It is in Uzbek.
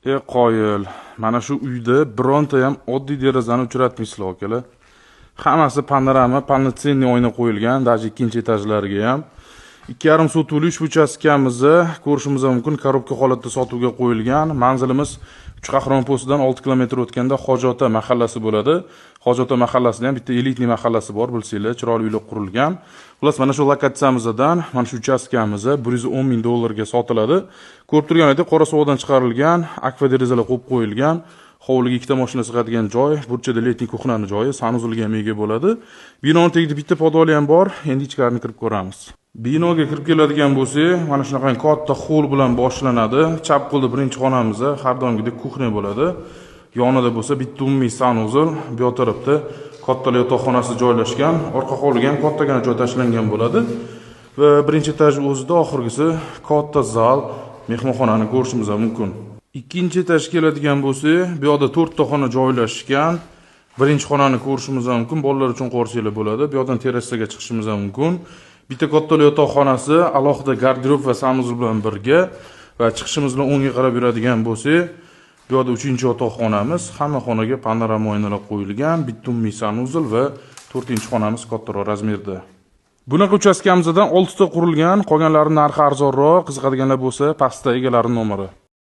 Qoyil. Mana shu uyda bironta ham oddiy derazani uchratmaysizlar, akalar. Hammasi panorama, полноценный oyna qo'yilgan, даже ikkinchi etajlariga ham. 2,5 sotuvli ushbu uchastkamizni ko'rishimiz mumkin, korobka holatda sotuvga qo'yilgan. Manzilimiz Uch Qahramon postidan 6 kilometr o'tganda Hojiota mahallasi bo'ladi. Hojiota mahallasida ham bitta elitniy mahallasi bor, bilsanglar, chiroyli uylar qurilgan. Xullas, mana shu lokatsiyamizdan, mana shu uchastkamiz 110 ming dollarga sotiladi. Ko'rib turganingizdek, qora sovuqdan chiqarilgan, akfa derazalar qo'yib qo'yilgan. Hovliga ikkita mashina sig'adigan joy, burchada летний кухня ni joyi, санузел ga ham ega bo'ladi. Binoning tagida bitta podvali ham bor. Endi ichkarini kirib ko'ramiz. Binoga kirib keladigan bo'lsak, mana shunaqa katta xoll bilan boshlanadi. Chap qo'lda birinchi xonamiz har doimgidek кухня bo'ladi. Yonida bo'lsa bitta umumiy санузел, bu yoq tarafda kattalar yotoqxonasi joylashgan. Orqa hovliga ham kattagina joy tashlangan bo'ladi. Va birinchi etaj o'zida oxirgisi katta zal, mehmonxonani ko'rishimiz mumkin. Ikkinchi etaj keladigan bo'lsak, bu yoqda 4 ta xona joylashgan. Birinchi xonani ko'rishimiz mumkin, bolalar uchun qo'rsanglar bo'ladi. Bu yoqdan terrasaga chiqishimiz mumkin. Bitta katta yotoqxonasi alohida garderob va санузел bilan birga va chiqishimiz bilan o'ngga qarab yuradigan bo'lsak, bu yoqda 3-yotoqxonamiz, hamma xonaga panorama oynalar qo'yilgan, bitta umumiy санузел va 4-xonamiz kattaroq razmerda. Bunaqa uchastkamizdan 6 ta qurilgan, qolganlari narxi arzonroq, qiziqadiganlar bo'lsa, pastda egalari nomeri.